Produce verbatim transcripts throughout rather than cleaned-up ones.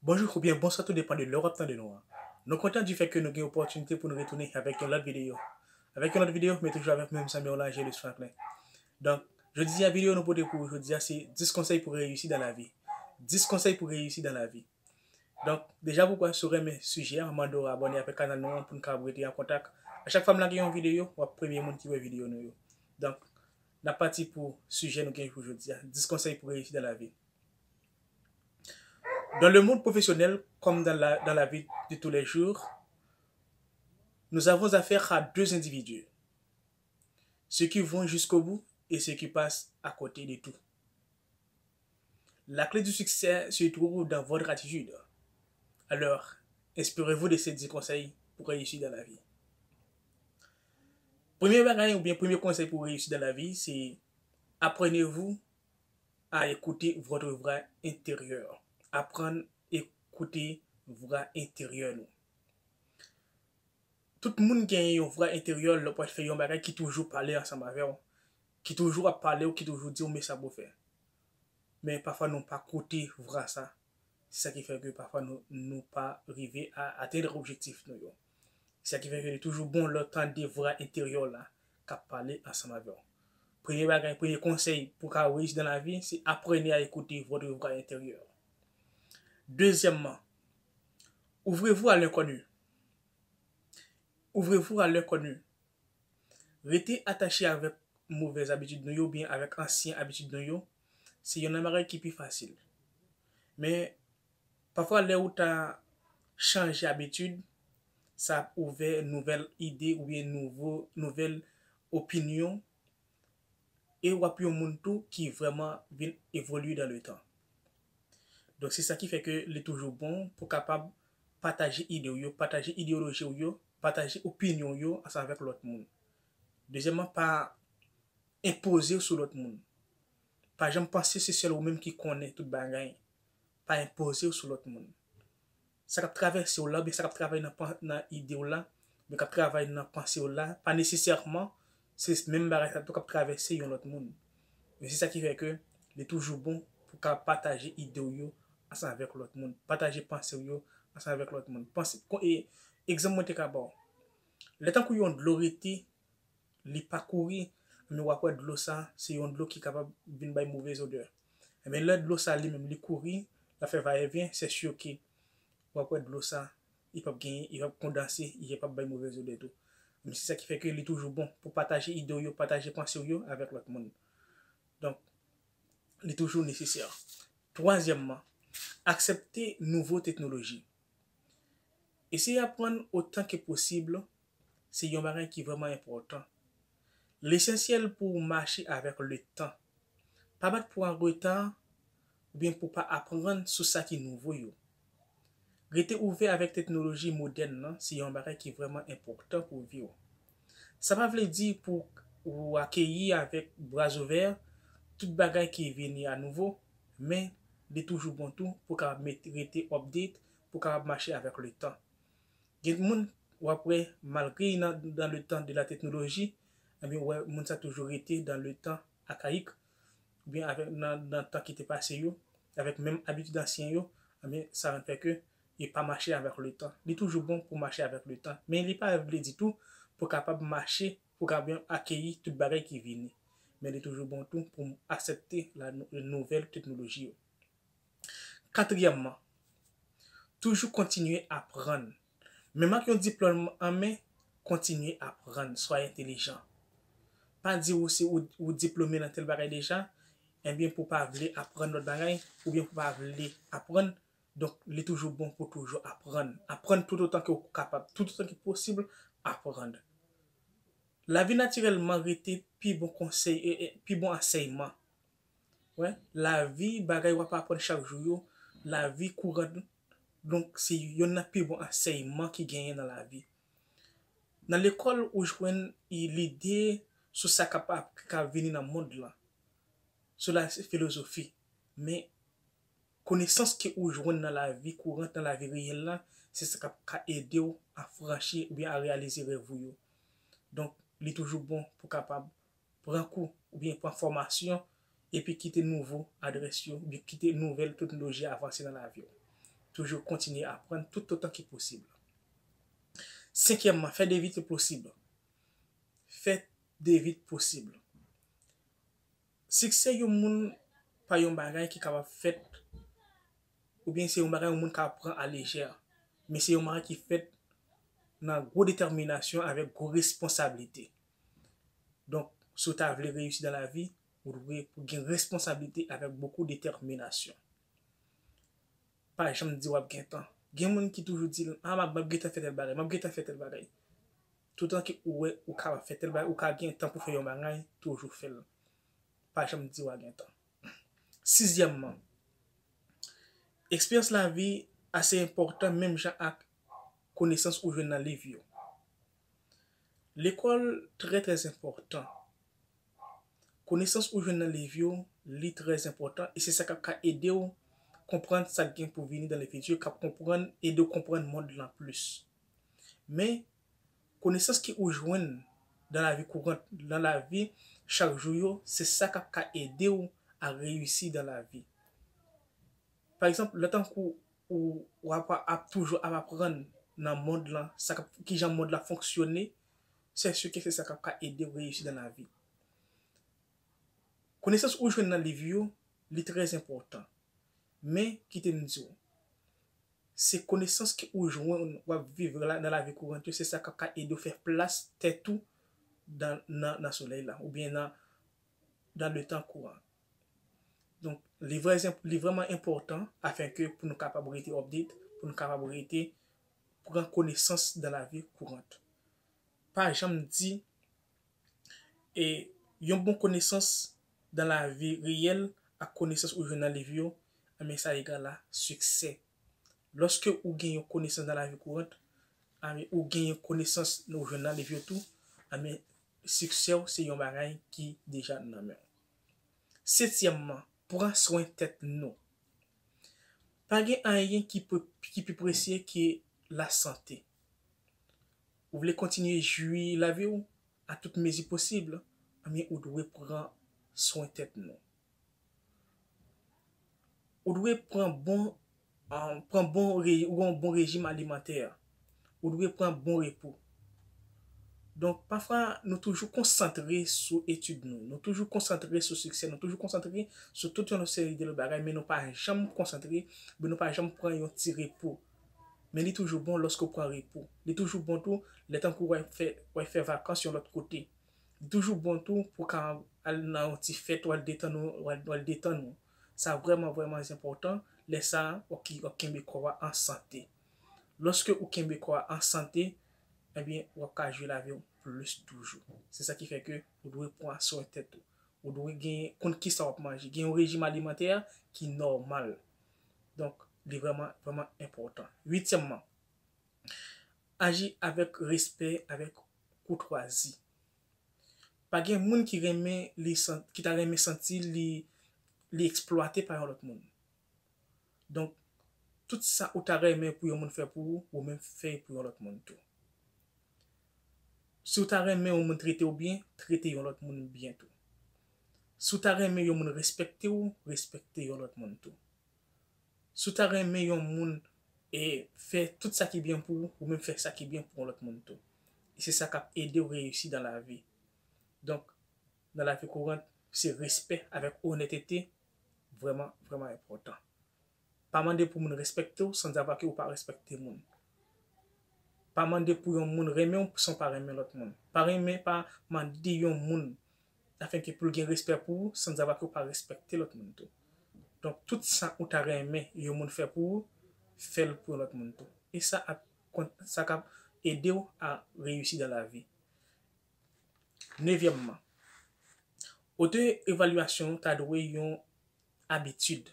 Bonjou oubyen bonswa, tou depann de lè w ap tande nou an. Nou kontan di fèt ke nou gen opòtinite pou nou retounen avèk yon lòt videyo. Avèk yon lòt videyo, men toujou avèk menm zanmi w la, Angelus Franklin. Donk, jodi a videyo nou pote pou ou jodi a se dis konsèy pou reyisi dan lavi. Dis konsèy pou reyisi dan lavi. Donk, deja poukwa si w renmen sijè a, mande w abòne avèk kanal nou an pou n kapab rete an kontak. A chak fwa m lage yon videyo, w ap premye moun ki wè videyo nou yo. Donk, n ap pati pou sijè nou gen pou jodi a, dis konsèy pou reyisi dan lavi. Dans le monde professionnel, comme dans la, dans la vie de tous les jours, nous avons affaire à deux individus, ceux qui vont jusqu'au bout et ceux qui passent à côté de tout. La clé du succès se trouve dans votre attitude. Alors, inspirez-vous de ces dix conseils pour réussir dans la vie. Premye bagay oubyen premye konsèy pou reyisi dan lavi, se apprenez-vous à écouter votre voix intérieure. Aprann ekoute vwa enteryè nou. Tout moun gen yon vwa enteryè lè w pral fè yon bagay ki toujou pale ansanm avè w, ki toujou ap pale w, ki toujou di w men sa pou w fè. Men pafwa nou pa koute vwa sa. Se sa ki fè ke pafwa nou, nou pa rive a atenn objektif nou yo. Se sa ki fè ke li toujou bon lè w tande vwa enteryè w la k ap pale ansanm avè w. Premye bagay, premye konsèy pou w ka reyisi dan lavi, se apprenez à écouter votre voix intérieure. Dezyèmman, ouvrez-vous à l'inconnu. Ouvrez-vous à l'inconnu. Rete atache avèk movèz abitid nou yo oubyen avèk ansyen abitid nou yo, se youn nan bagay ki pi fasil. Men, pafwa lè ou ta chanje abitid, sa ap ouvè nouvèl ide oubyen nouvo, nouvèl opinyon, e w ap yon moun tou ki vrèman vin evolye dan le tan. Donk, se sa ki fè ke li toujou bon pou kapab pataje ide w yo, pataje ideyoloji w yo, pataje opinyon w yo ansanm avèk lòt moun. Dezyèmman, pa enpoze w sou lòt moun. Pa janm panse se sèl ou menm ki konnen tout bagay. Pa enpoze w sou lòt moun. Sa k ap travèse w la, oubyen sa k ap travay nan, nan ide w la, oubyen k ap travay nan panse w la, pa nesesèman se menm bagay sa tou k ap travèse yon lòt moun. Men se sa ki fè ke li toujou bon pou w ka pataje ide w yo ansanm avèk lòt moun, pataje panse w yo ansanm avèk lòt moun. Panse, kon, e, egzanp mwen te ka ba w. Lè tankou yon dlo rete, li pa kouri, men w ap wè dlo sa, se yon dlo ki kapab vin bay movèz odè. Ebyen, lè dlo sa li menm li kouri, l ap fè vayevyen, se si ke w ap wè dlo sa, li p ap genyen, li p ap kondanse, li p ap bay movèz odè tou. Men se sa ki fè ke li toujou bon pou pataje ide w yo, pataje panse w yo avèk lòt moun. Donk, li toujou nesesè. Twazyèmman, aksepte nouvo teknoloji. Eseye aprann otan ke posib, se yon bagay ki vrèman enpòtan. Lesansyèl pou w mache avèk le tan. Pa bat pou w an reta oubyen pou w pa aprann sou sa ki nouvo yo. Rete ouvè avèk teknoloji modèn nan, se yon bagay ki vrèman enpòtan pou vi w. Sa pa vle di pou w akeyi avèk bra ouvè tout bagay ki vini a nouvo, men li toujou bon tou pou w kapab met, rete update, pou w kapab mache avèk le tan. Gen moun, w ap wè, malgre nan, dans le temps de la technologie, ebyen, w wè, moun sa toujou rete dans le temps archaïque, oubyen avèk, nan, nan tan ki te pase yo, avèk menm abitid ansyen yo, ebyen, sa fè ke yo pa mache avèk le tan. Li toujou bon pou mache avèk le tan, men li pa vle di tou pou kapab mache, pou kapab akeyi tout bagay ki vini. Men li toujou bon tou pou aksepte la nou-, nouvèl teknoloji yo. Katriyèmman, toujou kontinye aprann. Menm ak yon diplòm an men, kontinye aprann, swa entelijan. Pa di ou se ou, ou diplome nan tèl bagay deja, ebyen pou w pa vle aprann lòt bagay, oubyen pou w pa vle aprann, donk li toujou bon pou toujou aprann. Aprann toutotan ke w kapab, toutotan ke posib, aprann. Lavi natirèlman rete pi bon konsèy, e, e, pi bon ansèyman. Wè, lavi, bagay w ap aprann chak jou yo, lavi kouran, donk se youn nan pi bon ansèyman ki genyen nan lavi. Nan lekòl, ou jwenn, e, lide sou sa k ap, k ap vini nan mond lan, sou la filozofi. Men, konesans ke ou jwenn nan lavi kouran, nan lavi reyèl la, se sa k ap ka ede w a franchi oubyen a reyalize rèv ou yo. Donk, li toujou bon pou kapab pran kou oubyen pran fòmasyon epi kite nouvo adrès yo, oubyen kite nouvèl teknoloji avanse nan lavi w. Toujou kontinye aprann toutotan ki posib. Senkyèmman, fè de vit posib. Fè de vit posib. Siksè yon moun pa yon bagay ki kapab fèt, oubyen se yon bagay yon moun ka pran a lejè, men se yon bagay ki fèt nan gwo detèminasyon avèk gwo responsablite. Donk, si w ta vle reyisi nan lavi, ou dwe gen responsablite avèk bokou detèminasyon. Pa janm di w ap gen tan. Gen moun ki toujou di, "A, m ap, m ap gentan fè tèl bagay, m ap gentan fè tèl bagay." Toutan ke ou wè ou kapab fè tèl bagay, ou ka gen tan pou fè yon bagay, toujou fè l. Pa janm di w a gen tan. Sizyèmman, eksperyans lavi ase enpòtan menm jan ak konesans ou jwenn nan liv yo. Lekòl trè, trè enpòtan. Konesans ou jwenn nan liv yo, li trè enpòtan e se sa k ap ka ede w konprann sa k gen pou vini dan le fitir, k ap konprann, ede w konprann mond lan plis. Men, konesans ke ou jwenn dan lavi kourant, dan lavi chak jou yo, se sa k ap ka ede w a reyisi dan lavi. Pa egzanp, lè tankou ou, ou ap, ap toujou ap aprann nan mond lan, sa k ap, kijan mond lan fonksyone, se si ke se sa k ap ka ede w reyisi dan lavi. Konesans ou jwenn nan liv yo, li trè enpòtan. Men, kite m di w, se konesans ke ou jwenn, w ap viv la, nan lavi kourant yo, se sa k ap ka ede w fè plas tèt ou dan, nan, nan solèy la, oubyen nan, dan le tan kouran. Donk, li vrè, li vrèman enpòtan afenke pou nou kapab rete update, pou nou kapab rete pran konesans dan lavi kourant. Pa janm di, e yon bon konesans dan lavi reyèl ak konesans ou jwenn nan liv yo, enben sa egal a siksè. Lòske ou gen yon konesans dan lavi kourant, enben ou gen yon konesans ou jwenn nan liv yo tou, enben siksè w se yon bagay ki deja nan men w. Setyèmman, pran swen tèt nou. Pa gen anyen ki, pre- ki pi presye ke lasante. Ou vle kontinye jwi lavi w a tout mezi posib, enben ou dwe pran swen tèt nou. Ou dwe pran bon, ah, pran bon re- ou gen yon bon rejim alimantè. Ou dwe pran bon repo. Donk, pafwa, nou toujou konsantre sou etid nou. Nou toujou konsantre sou siksè. Nou toujou konsantre sou tout yon seri de lòt bagay, men nou pa janm konsantre, men nou pa janm pran yon ti repo. Men li toujou bon lòske w pran repo. Li toujou bon tou, lè tankou w al fè, w al fè vakans yon lòt kote. Li toujou bon tou pou w ka al nan yon ti fèt, w al detann ou, w al, w al detann ou. Sa vrèman, vrèman enpòtan. Lè sa a, w ap ki- w ap kenbe kò a an sante. Lòske ou kenbe kò a an sante, ebyen, w ap ka jwi lavi w plis toujou. Se sa ki fè ke ou dwe pran swen tèt ou. Ou dwe gen, konn kisa w ap manje. Gen yon rejim alimantè ki nòmal. Donk, li vrèman, vrèman enpòtan. Uityèmman, aji avèk respè, avèk koutwazi. Pa gen moun ki renmen li san- ki ta renmen santi li, li eksplwate pa yon lòt moun. Donk, tout sa ou ta renmen pou yon moun fè pou ou, ou menm fè pou yon lòt moun tou. Si w ta renmen yon moun trete w byen, trete yon lòt moun byen tou. Si w ta renmen yon moun respekte w, respekte yon lòt moun tou. Si w ta renmen yon moun e fè tout sa ki byen pou ou, ou menm fè sa ki byen pou yon lòt moun tou. E se sa k ap ede w reyisi dan lavi. Donk, nan lavi kourant, se respè avèk onètete vrèman, vrèman enpòtan. Pa mande pou moun respekte w sanzava ke ou pa respekte moun. Pa mande pou yon moun renmen w san w pa renmen lòt moun. Pa renmen, pa mande yon moun afenke pou l gen respè pou ou sanzava ke ou pa respekte lòt moun tou. Donk, tout sa ou ta renmen yon moun fè pou ou, fè l pou yon lòt moun tou. E sa ap, sa k ap ede w a reyisi dan lavi. Nevyèmman, oto-evalyasyon ta dwe yon abitid.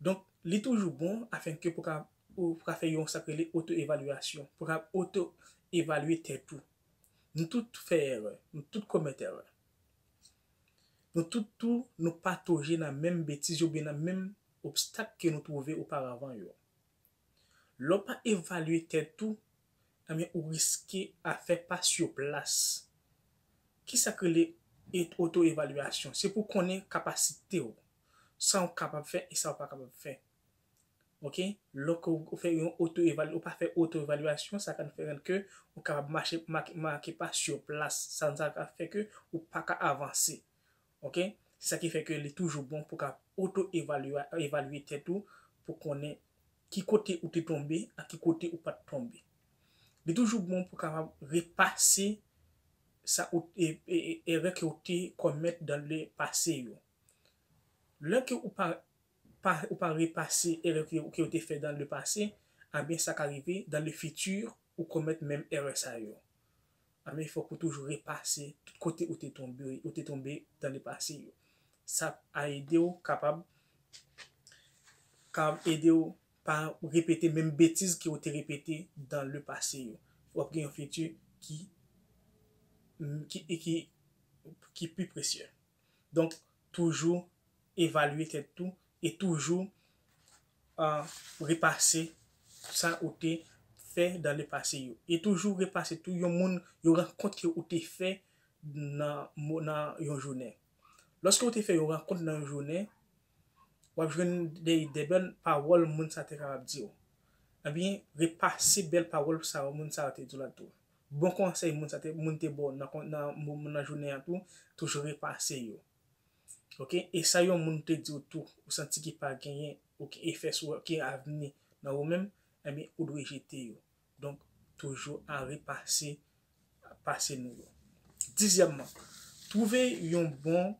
Donk, li toujou bon afenke pou ka, pou ka fè yon sa k rele oto-evalyasyon, pou ka oto-evalye tèt ou. Nou tout fè erè, nou tout komèt erè. Nou tout tou, nou pa toje nan menm betiz yo oubyen nan menm obstak ke nou twouve oparavan yo. Lè w pa evalye tèt ou, ebyen, ou riske a fè pa sou plas. Kisa k rele et- oto-evalyasyon? Se pou konnen kapasite w, sa w kapab fè e sa w pa kapab fè. Ok? Lòske ou fè yon oto-evalyasyon, ou pa fè oto-evalyasyon, sa ka fè ke ou kapab mache, make, make pa sou plas. Sa, sa ka fè ke ou pa ka avanse. Ok? Se sa ki fè ke li toujou bon pou ka oto-evalye, evalye tèt ou, pou konnen ki kote ou te tonbe, ak ki kote ou pa t tonbe. Li toujou bon pou kapab repase sa ou, e, e, e, erè ke ou te komèt dans le passé yo. Lè ke ou pa, pa, ou pa repase erè ke, ke ou te fè dans le passé, ebyen sa ka rive dans le futur ou komèt menm erè sa yo. Ebyen fòk ou toujou repase tout kote ou te tonbe, ou te tonbe dans le passé yo. Sa a ede w kapab, kapab ede w pa repete menm betiz ke ou te repete dans le passé yo. W ap gen yon fitir ki, ki, ki, ki pi presye. Donk, toujou evalye tèt ou e toujou, ah, repase sa ou te fè dans le passé yo. E toujou repase tou yon moun, yon rankont ke ou te fè nan, mo- nan yon jounen. Lòske ou te fè yon rankont nan yon jounen, w ap jwenn de, de bèl pawòl moun sa te kapab di w. Ebyen, repase bèl pawòl sa yo moun sa yo te di w la tou. Bon konsèy moun sa te, moun te ba w nan, kon- nan, mo- nan jounen an tou, toujou repase yo. Ok? E sa yon moun te di w tou, ou santi ki pa genyen, ok, efè sou, ki avni nan ou menm, ebyen, ou dwe jete yo. Donk, toujou a repase, pase nou yo. Dizyèmman, twouve yon bon,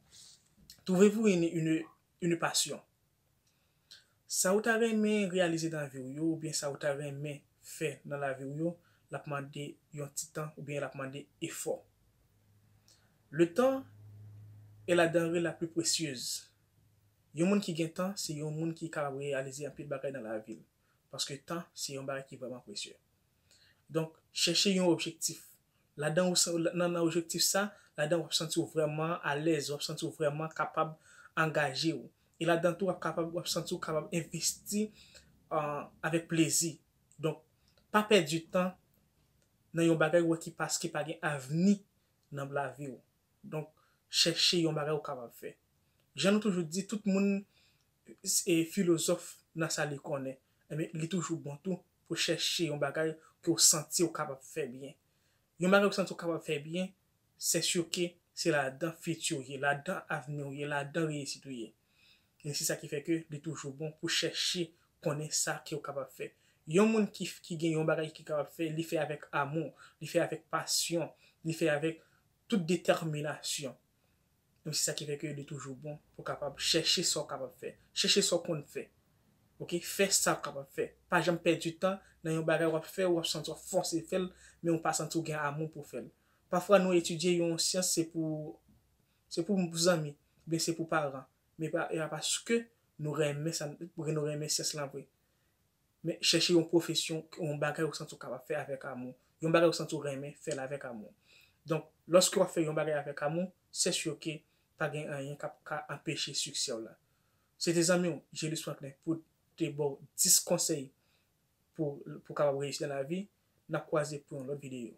trouvez-vous une, une, une passion. Sa ou ta renmen reyalize nan vi w yo, oubyen sa ou ta renmen fè nan lavi w yo, l ap mande yon ti tan, oubyen l ap mande efò. Le temps est la denrée la plus précieuse. Yon moun ki gen tan, se yon moun ki kapab reyalize anpil bagay nan lavi l. Paske tan, se yon bagay ki vrèman presye. Donk, chèche yon objektif. Ladan ou sa- nan, nan objektif sa, ladan w ap santi w vrèman alèz, w ap santi w vrèman kapab angaje w. E ladan tou, w ap kapab, w ap santi w kapab envesti, ah, avèk plezi. Donk, pa pèdi tan nan yon bagay ou wè ki paske pa gen avni nan lavi w. Donk, chèche yon bagay ou kapab fè. Jan nou toujou di, tout moun se filozòf nan sa li konnen. Ebyen, li toujou bon tou pou chèche yon bagay ke w santi w kapab fè byen. Yon bagay ou santi w kapab fè byen, se si ke se ladan fiti w ye, ladan avni w ye, ladan reyisit ou ye. E se sa ki fè ke li toujou bon pou chèche konnen sa ke w kapab fè. Yon moun ki, ki gen yon bagay ki kapab fè, li fè avèk amou, li fè avèk pasyon, li fè avèk tout detèminasyon. Donk, se sa ki fè ke li toujou bon pou kapab chèche sa w kapab fè. Chèche sa w konn fè. Ok? Fè sa w kapab fè. Pa janm pèdi tan nan yon bagay w ap fè, w ap santi w ap fòse fè l, men w pa santi w gen amou pou fè l. Pafwa, nou etidye yon syans, se pou, se pou zanmi, oubyen se pou paran. Men pa, e pa paske nou renmen sa, nou renmen syans lan vre. Men chèche yon pwofesyon, yon bagay ou santi w kapab fè avèk amou. Yon bagay ou santi w renmen, fè l avèk amou. Donk, lòske w ap fè yon bagay avèk amou, se si ke pa gen anyen k ap ka anpeche siksè w la. Se te zanmi w, Jelus Franklin, pou te ba w dis konsèy pou, pou kapab reyisi nan lavi. N ap kwaze pou yon lòt videyo.